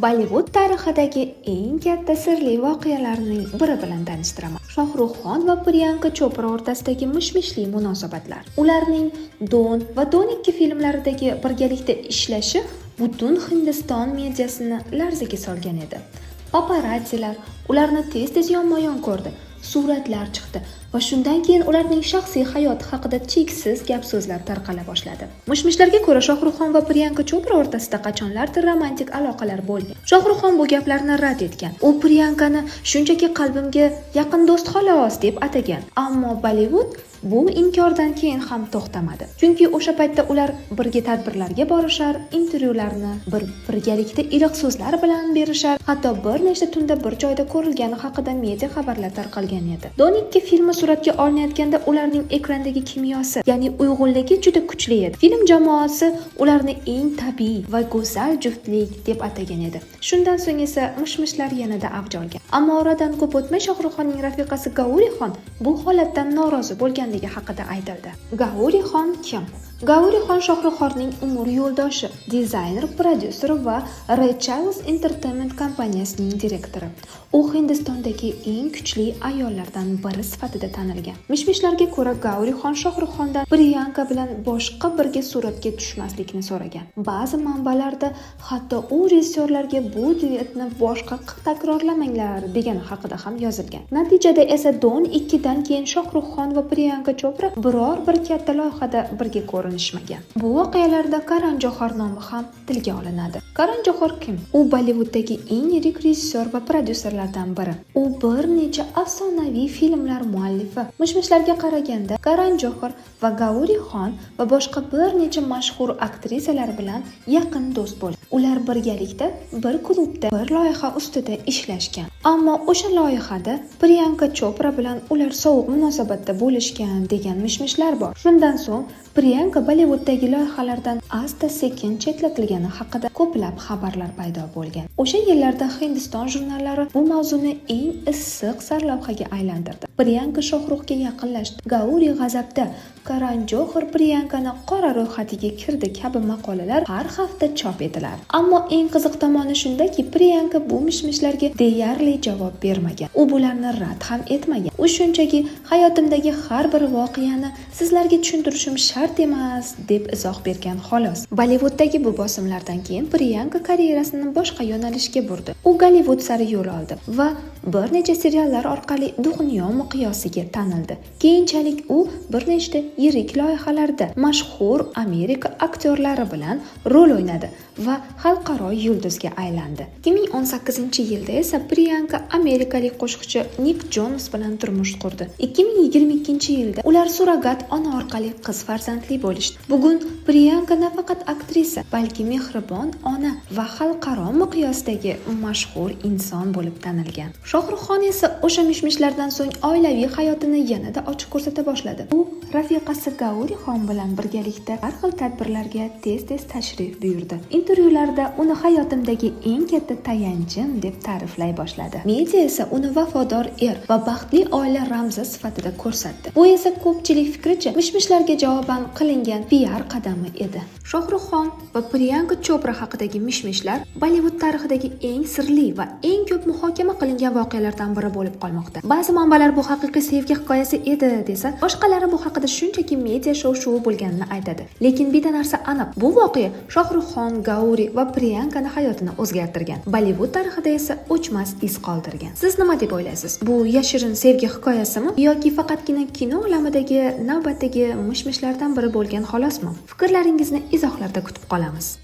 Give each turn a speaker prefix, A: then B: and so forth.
A: Bollivud tarixidagi eng katta sirli voqealarning biri bilan tanishtiraman. Shohruxxon va Priyanka Chopra o'rtasidagi mish-mishli munosabatlar. Ularning Don va Don 2 filmlaridagi birgalikda ishlashi butun Hindiston mediasini larzaga solgan edi. Paparatsilar ularni tez-tez yonma-yon ko'rdi. Suratlar chiqdi va shundan keyin ularning shaxsiy hayoti haqida cheksiz gap-so'zlar tarqala boshladi. Mish-mishlarga ko'ra, Shohruxxon va Priyanka Chopra o'rtasida qachonlardir romantik aloqalar bo'lgan. Shohruxxon bu gaplarni rad etgan. U Priyankani shunchaki qalbimga yaqin do'st xolos deb atagan. Ammo Bollivud bu inkordan keyin ham to'xtamadi. Chunki o'sha paytda ular birga tadbirlarga borishar, intervyularni birgalikda iliq so'zlar bilan berishar, hatto bir nechta tunda bir joyda ko'rilgani haqida media xabarlar tarqalgan edi. Don 2 filmi suratga olinayotganda ularning ekrandagi kimyosi, ya'ni uyg'unligi juda kuchli edi. Film jamoasi ularni eng tabiiy va go'zal juftlik deb atagan edi. Shundan so'ng esa mish-mishlar yanada avj olgan. Ammo oradan ko'p o'tmay Shohruxxonning rafiqasi Gaurixon bu holatdan norozi bo'lganligi haqida aytildi. Gaurixon kim? Gaurixon Shohruxxonning umr yo'ldoshi, dizayner, prodyuser va Red Chillies Entertainment kompaniyasining direktori. U Hindistondagi eng kuchli ayollardan biri sifatida tanilgan. Mish-mishlarga ko'ra, Gaurixon Shohruxxondan Priyanka bilan boshqa birga suratga tushmaslikni so'ragan. Ba'zi manbalarda hatto u rejissyorlarga bu duetni boshqa takrorlamanglar degani haqida ham yozilgan. Natijada esa Don 2 dan keyin Shohruxxon va Priyanka Chopra biror bir katta loyihada birga ko'rinishmagan. Bu voqealarda Karan Johar nomi ham tilga olinadi. Karan Johar kim? U Bollivuddagi eng yirik rejissyor va prodyuserlardan biri. U bir necha afsonaviy filmlar muallifi. Mish-mishlarga qaraganda, Karan Johar va Gauri Xon va boshqa bir necha mashhur aktrisalar bilan yaqin do'st bo'lgan. Ular birgalikda bir klubda bir loyiha ustida ishlashgan. Ammo o'sha loyihada Priyanka Chopra bilan ular sovuq munosabatda bo'lishgan degan mish-mishlar bor. Shundan so'ng Priyanka Bollivuddagi loyihalardan asta-sekin chetlatilgani haqida ko'plab xabarlar paydo bo'lgan. O'sha yillarda Hindiston jurnallari bu mavzuni eng issiq sarlavhaga aylantirdi. Priyanka Shohruxga yaqinlashdi. Gauri g'azabda. Karan Johar Priyankani qora ro'yxatiga kirdi kabi maqolalar har hafta chop etilardi. Ammo eng qiziq tomoni shundaki, Priyanka bu mish-mishlarga deyarli javob bermagan. U bularni rad ham etmagan. U shunchaki hayotimdagi har bir voqeani sizlarga tushuntirishim shart emas deb izoh bergan xolos. Bollivuddagi bu bosimlardan keyin Priyanka karyerasini boshqa yo'nalishga burdi. U Gollivud sari yo'l oldi va bir necha seriallar orqali dunyo miqyosiga tanildi. Keyinchalik u bir nechta yirik loyihalarda mashhur Amerika aktyorlari bilan rol o'ynadi va xalqaro yulduzga aylandi. 2018-yilda esa Priyanka amerikalik qo'shiqchi Nik Jonas bilan turmush qurdi. 2022-yilda ular surrogat ona orqali qiz farzandli bo'lishdi. Bugun Priyanka nafaqat aktrisa, balki mehribon ona va xalqaro miqyosdagi mashhur inson bo'lib tanilgan. Shohruxxon esa o'sha mish-mishlardan so'ng oilaviy hayotini yanada ochiq ko'rsata boshladi. U rafiqasi Gaurixon bilan birgalikda har xil tadbirlarga tez-tez tashrif buyurdi. Intervyularda uni hayotimdagi eng katta tayanchim deb ta'riflay boshladi. Media esa uni vafodor er va baxtli oila ramzi sifatida ko'rsatdi. Bu esa ko'pchilik fikricha mish-mishlarga javoban qilingan PR qadami edi. Shohruxxon va Priyanka Chopra haqidagi mish-mishlar Bollivud tarixidagi eng sirli va eng ko'p muhokama qilingan voqealardan biri bo'lib qolmoqda. Ba'zi manbalar bu haqiqiy sevgi hikoyasi edi desa, boshqalari bu haqida shunchaki media shov-shuvi bo'lganini aytadi. Lekin bitta narsa aniq, bu voqea Shohruxxon, Gauri va Priyankani hayotini o'zgartirgan. Bollivud tarixida esa o'chmas iz qoldirgan. Siz nima deb o'ylaysiz? Bu yashirin sevgi hikoyasimi yoki faqatgina kino olamidagi navbatdagi mish-mishlardan biri bo'lgan xolosmi? Fikrlaringizni izohlarda kutib qolamiz.